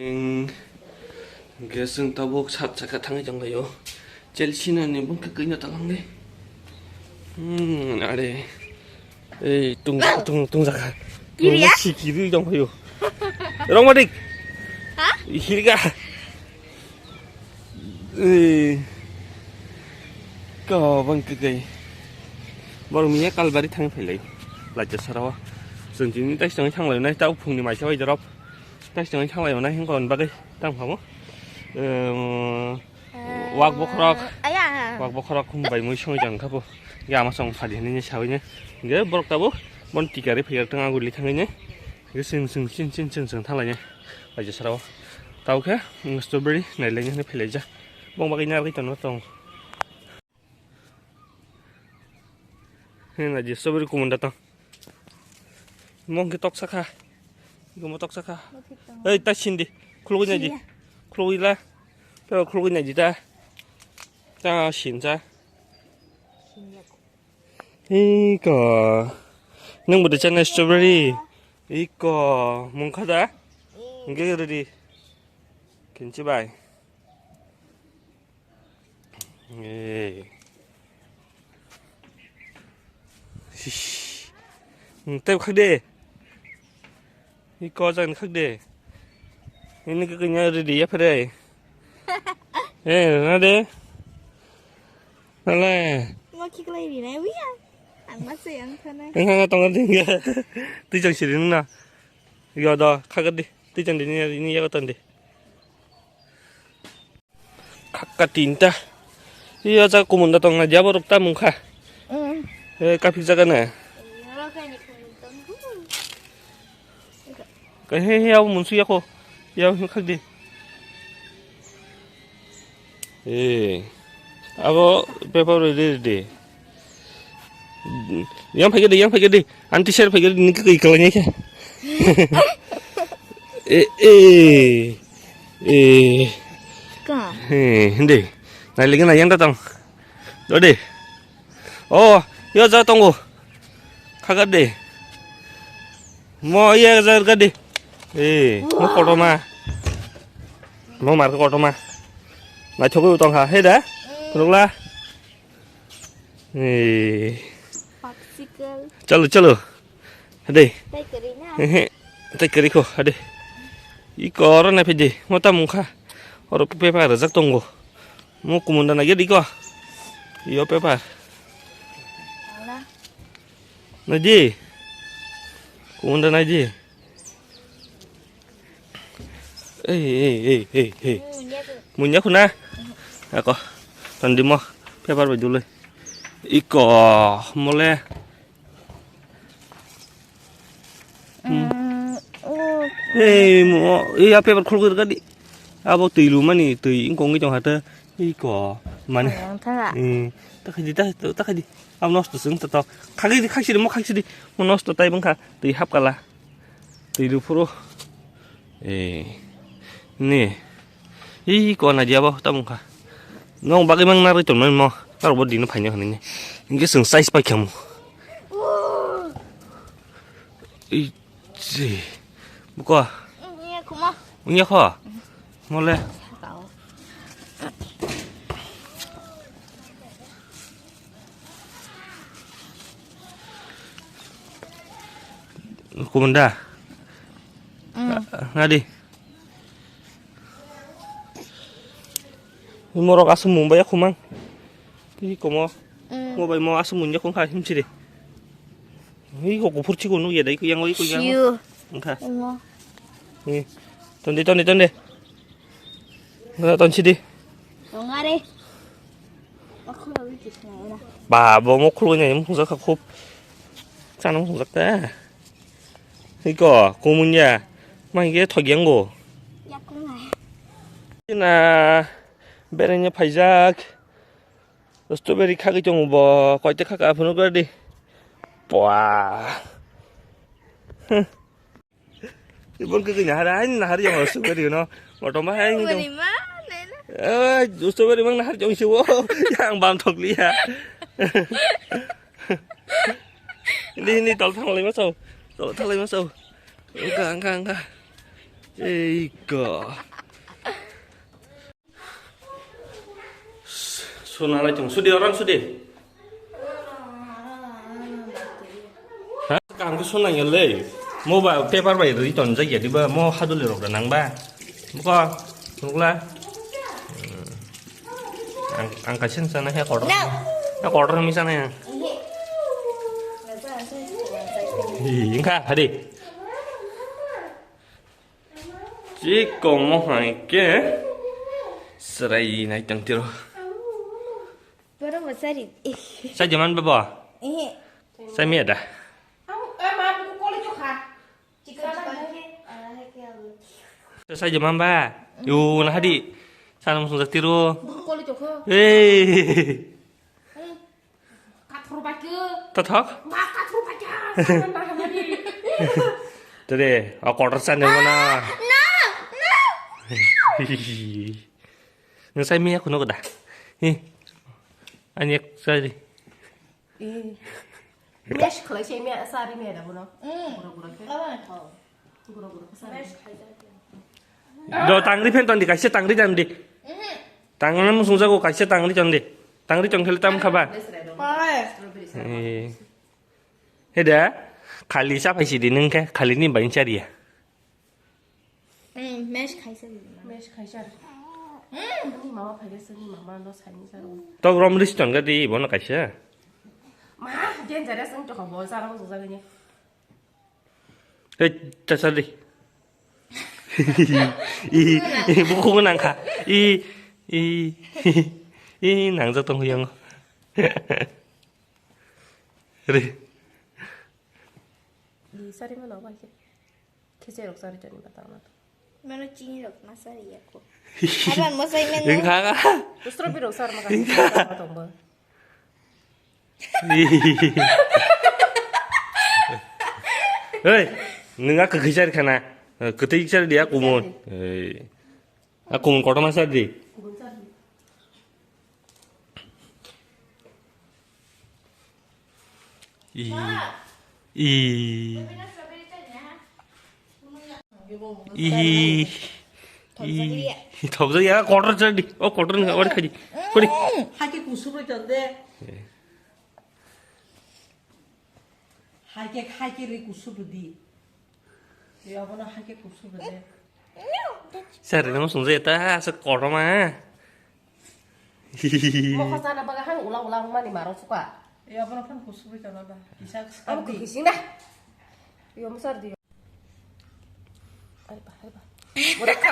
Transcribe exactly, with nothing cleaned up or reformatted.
Ing, hwnkhe chwng tabuk sat chakha thangwi tonglaio. Chelsea ni bwkha kwino talangdi. Hmm, are. Ei, tung, tung, tung jakha. Kiriya? Sikiri tongphaio. Rongmatik. Ha? Hirga. Ei. Ko bwkha kwkwi. Borok miya Kalbari thangwi phailai. Lacha sarawa. Chwng tini taisitangwi thanglainai, ta phungni maisa bai jorop. Taisitangwi thanglainai, hwnkhe hwnbagwi tang phamo. Ehm, Wak bokhorok. Aya. Wak bokhorok hum bai mui songwi tong kha bo. Ge ama song phadi hinwi sawi ne. Ge borok tabo bon tikari phiyar tong aguli thangwi ne. Ge sing sing sing sing sing sing thalai ne. Bai je sarao. Tau khe, mm, strawberry nailai ne hinwi philai ja. Bong bagwi narwgwi tongno tong. He na je strawberry kumun da tong. Mong khe toksa kha. Iko mo toksa kha. Ei, ta sindi. Khulugwi naidi. Siya. Khulugwi la. Ta khulugwi naidi ta. Ta sinsa. Iko. Nang bwdwi chana strawberry. Iko. Mungkha da? Hingke ready. Kinchi bai. Ei. Shish. Hmm, tei khak de. Iko jan khak de. Ini ke kenya ready ya phere. Eh, na de. Nale. Mo khiklai ri nai wiya. Ang ma se ang thana. Ang ha tong ding. Tui jang siri na. Yo do khak de. Tui jang de ni ni ya ton de. Khakka tinta. Iya, ja kumunda tong na, jabo rok ta mungkha. Mm. Eh, kapik jaga na. Iya, kaini kumunda tong. Ka he he, abo munsu yako. Ya, khak di. Eh. Abo paper ready, ready. Yang phai gede, yang phai gede. Anti share phai gede, ni kai kalanya khe. Eh, eh. Eh. Ka. Eh, hindi. Nai lagi na yang datang. Dode. Oh, yo ja tongo. Khagat de. Mo iya ja gade. Eh, mo kotorma. Mo mar kotorma. Naithogwi tongkha. He da. Phunukla. Eh. Popsicle. Chalo, chalo. Hade. Tai kwrwi na? Ehe. Tai kwrwi kho, hade. Iko oro nai phai de. Mo ta mungkha. Oro paper rwjak tongo. Mo kumunda nai gedi ko. Iyo paper. Ala. Nai di. Kumunda nai di. Ei, ei, ei, ei, ei. Munya khuna. Ako. Tandi mo. Paper bai duloi. Iko mole. Hmm. Mm, oh. Ei mo, ei a paper khulgwi rwgadi. Abo twi lumani twi wngkongwi tong hata. Iko mane. Ang thanga. Hmm. Takhadi ta takhadi. Abo nosto sung to. Khagidi khaksidi mo khaksidi. Mo nosto tai bangkha twi hapkala. Twi luphuru. Eh. Ni. Ih, ko na dia bo, ta mungkha. Nong bagwi mang narwi tongmani mo. Aro bo dino phaina hwnwi. Hingke chwng size pai khamu. Ih, si. Buko. Iya, kuma. Unya kho. Mole. Kumunda. Mm. Ngadi. Morok aswk mung bai khumang. Ih komo. Mm. Mo bai mo aswk mung ya khung kha himsiri. Ih ko kuphur chikon nukya dai ko yang oi ko yang. Siu. Wngkha. Omo. Ih. Tonde tonde tonde. Wngkha tonsidi. Wngare. Ba bo mo khuloi nai mung jakha khub. Chana mung jakha. Iko, kumunya. Mai ge thogyang go. Yakungai. Na berenya phaijak. Strawberry khagwi tongo bo. Koita khaka phunuk di. Pua. Ibon kagwi nahar, ai nahar yang strawberry no. Motom hai ni. Wani ma, nai na. Eh, strawberry mang nahar jong siwo. Yang bam thok liya. Ini, ini tol thang lai ma sao. Tol thang lai ma sao. Angka, angka, angka. Ei ka. Suna lai tung sudi orang sudi. Ha? Kang tu suna ya le. Mo ba paper bai ri ton jai ya di ba mo hadul rok da nang ba. Buka. Nukla. Ang ang kasin sana ya kotor. No. Ya kotor mi sana ya. Ih, engka hadi. Chikong mo hai ke. Serai nai tang tiro. Boro bo sari. Sa jaman baba. Eh. Sa mi ada. Ang eh ma bu ko le jo kha. Chikra ba ni. Sa jaman ba. Yo na hadi. Sana musung jatiro. Bu ko le jo kha. Hey. Kathur ba ke. Tathok. Ma kathur ba ke. Sana na hadi. Tade, a kotor sa ne mana. No, no. Nung sai miya kuno koda. Hi. Ani ek sai di. Eh. Mesh khlai se miya sari miya da bono. Mm. Gura gura khe. Aba thau. Gura gura khe sari. Mesh khlai ja. Do tangri phen ton di kaisa tangri jan di. Mhm. Tangna musung jago kaisa tangri ton di. Tangri ton khele tam khaba. Strawberry sa. Eh. Heda khali sa phaisi di nung khe khali ni bain chariya. Mm, mesh khaisa di. Mesh khaisa. Mm, ni mama phaikhe sini mama no saini jaro. Tok rom ris ton gadi bono kaisa. Ma, dangerous ang to hobo jaro jagani. Hei, chasar di. I, i, buku nang kha. I, i, i, nang jatong huyang. Re. Di sari mana apa ke? Kese rok sari jani batang na. Mano chini rok na sari ya ko. Apa mo sai men. Engkha. Strawberry rok sar maka. Engkha. Tong ba. Hei, nung a kwkhwi sari khana. Kwtwi sari dia kumun. Hei. A kumun kotorma sari di. I. I. I. I. Thopjak ya, kotor sari di. O kotor ni, ori khaji. Kori. Hake kusubri chande. Haike, haike ri kusubri di. Yo, abono haike kusubri de. Sir, nang sungja eta asa kotorma. Mo khosana baga hang ula ula mani maro suka. Yo, abono phan kusubri kana da. Kisa. Am kusing da. Yo, mo sir di. Ari ba, ari ba. Mo da kha.